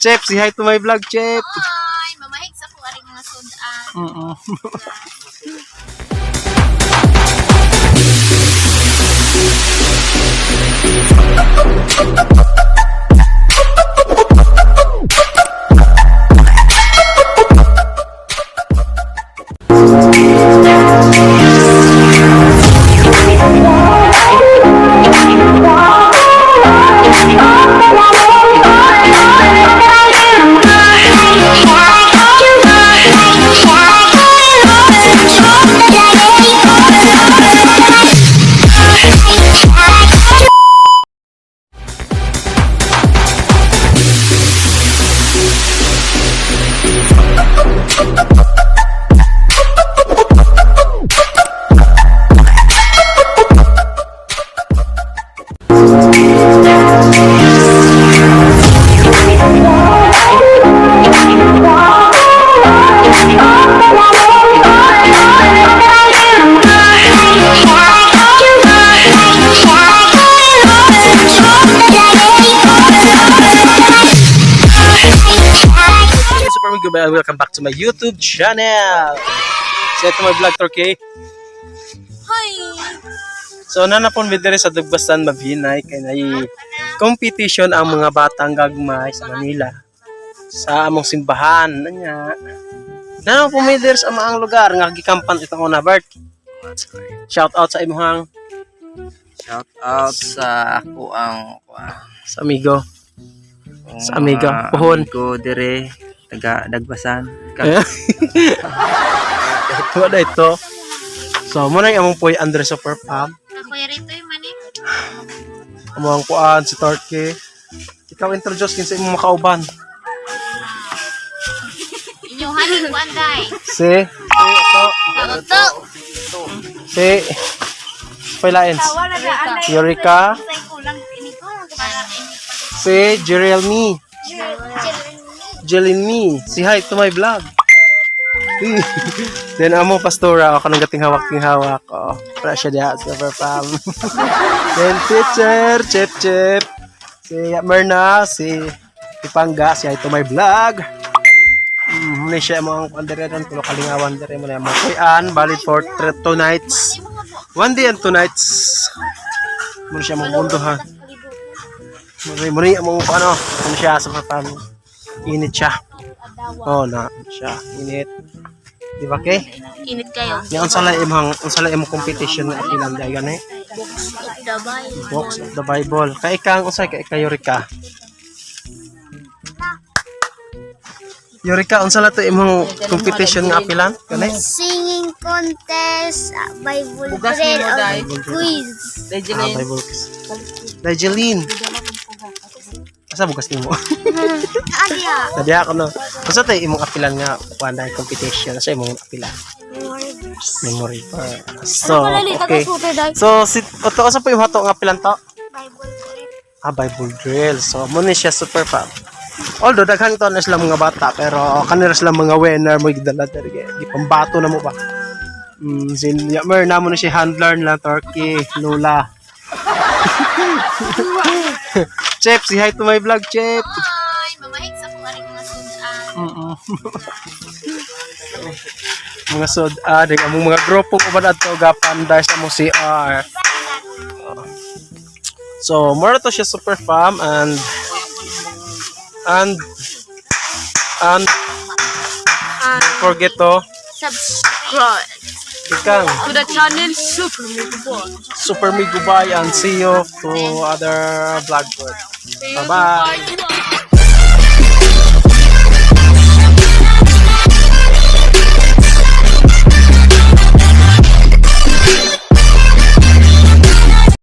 Chef, say hi to my vlog, Chef. Hi! Mamahig sa ko aring mga sudan. Super Migo Bell, welcome back to my YouTube channel. So ito my vlog, Torque. Hi! So nanapon mi diri sa Dugbasan Mabinay kay nay competition ang mga batang gagmay sa Manila sa among simbahan anya. Nanapon mi diri sa amaang lugar nga gikampan itong una Bert. Shout out sa imuhang Shout out sa ako ang sa amigo. Sa amiga, puhon. Ko dire taga Dagbasan. Wala ito. So mo na yung among puy Andre Super Pam. Ako rito yung mani. Among puan si Torque. Ikaw introduce kinsa imong makauban. Inyong haning kuanday. Si si ito. Ako Si Pailaens. Eureka. Si Jeremy. Jelin me. Si hi to my vlog. Then amo pastora ako nang gating hawak ting hawak. Oh, para siya diha super fam. Then teacher, chep chep. Si Myrna, si Ipangga, si hi to my vlog. Muna siya mo ang pandere ron tulo kalingawan dere mo na mo kuyan valid for 2 nights. One day and 2 nights. Muna siya mong mundo ha. Muna muna mo ano, ano siya sa fam. Init siya. Oh na siya init. Di ba kay? Init kayo. Nya unsa lang imong unsa lang imong competition nga apilan dai gani? Books of the Bible. Box of the Bible. Kay ikang unsay kay kay Eureka? Eureka, unsa lang to imong competition nga apilan gani? Singing contest, Bible Bugas drill, nimo, or Day. quiz. Ah, Bible quiz. Nigeline. Asa bukas nimo? Adya. Nadya ako no. Unsa to imong apilan nga kuan dai competition? Asa imong apilan? Memory verse. So, okay. So, si oto asa po yung hato nga apilan to? Bible drill. Ah, Bible drill. So, mo ni siya super pa. Although daghan to na sila mga bata pero kanila sila mga winner mo gidala diri kay gipambato na mo ba. Sin Yammer na mo na siya handler nila Turkey, Lola. Chef, say hi to my vlog, Chef. Hi! Mamahig sa ko aring mga sudan. Mga sod ah, ding among mga grupo uban adto gapan dahil sa mo CR. So, more to siya super fam and don't forget to Subscribe ikang to the channel Super Migo Boy. Super Migo bye and see you to other vlog. Bye bye. Bye.